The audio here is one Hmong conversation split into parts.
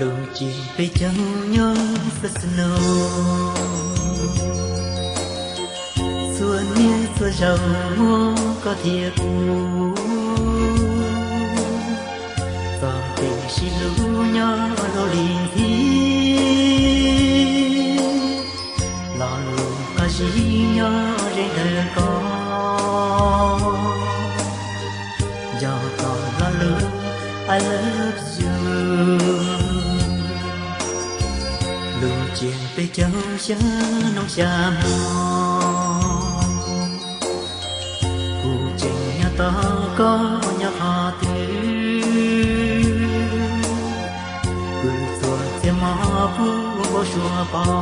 Lus cim peb caug nyob xab xab no, txhua niaj txhua zaus muaj koj thiab kuv, txoj kev sib hlub nyob luaj li ntxhib, lo lus qab zib nyob ze ntawm koj, yog koj lo lus I love you. Lus cim peb caug xya hnub xya hmo, kuv tseem nyob tos koj nyob qhov twg, kuv txhua txhia hmo kuv npau suav pom,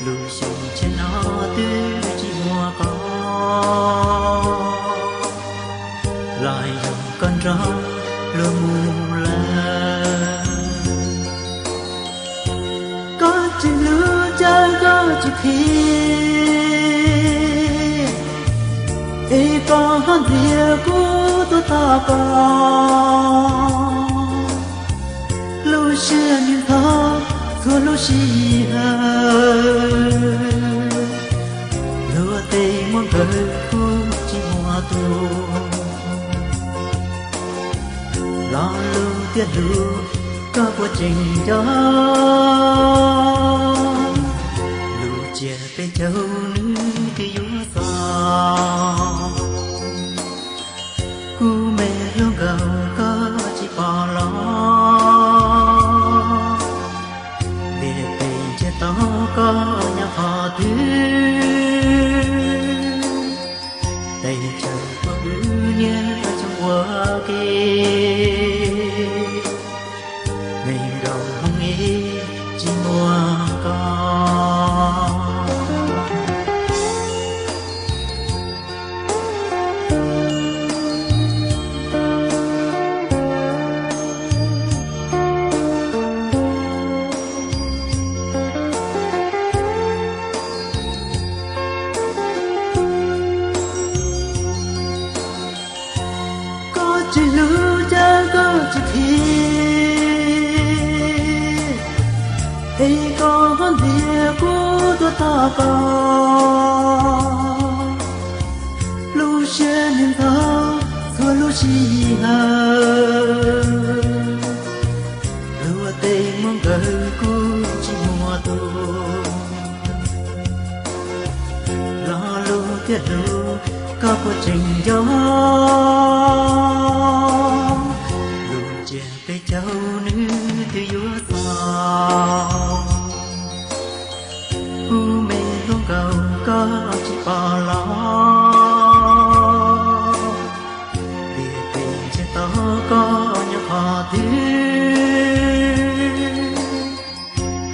lub xyoo tshiab no twb tsis muaj koj, los yog koj nrog luag mus lawm. Koj tsis hlub cas koj tsis qhia, es koj ho ntxias kuv tuaj tos koj. Lub siab nws ntxhov txhua lub sij hawm, luag tej muaj nkawd kuv tsis muaj tus, lo lus tiaj lus koj puas tseem nco, lus cim peb caug nws twb yuav txog. Kuv me hluas nkauj koj tsis pom los, ntiaj teb ntsiag to koj nyob qhov twg, teb chaws puab wb niaj xyoo ua ke, me nkauj Hmoob es tsis muaj koj. Koj tsis hlub cas koj tsis qhia, es koj ho ntxias kuv tuaj tos koj. Lub siab nws ntxhov txhua lub sij hawm, luag tej muaj nkawd kuv tsis muaj tus, lo lus tiaj lus koj puas tseem nco, lus cim peb caug nws twb yuav txog. Kuv me hluas nkauj koj tsis pom los, ntiaj teb ntsiag to koj nyob qhov twg,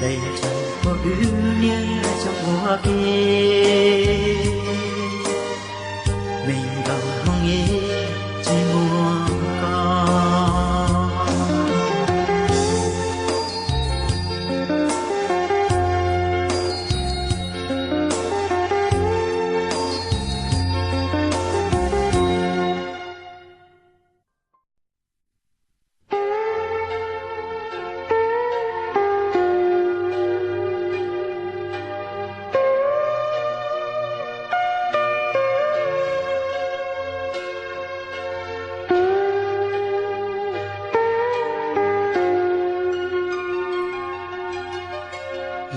teb chaws puab wb niaj xyoo ua ke, me nkauj Hmoob es tsis muaj koj.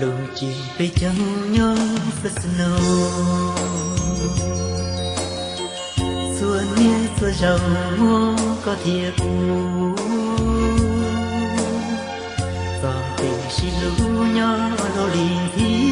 Lus cim peb caug nyob xab xab no, txhua niaj txhua zaus muaj koj thiab kuv, txoj kev sib hlub nyob luaj li ntxhib,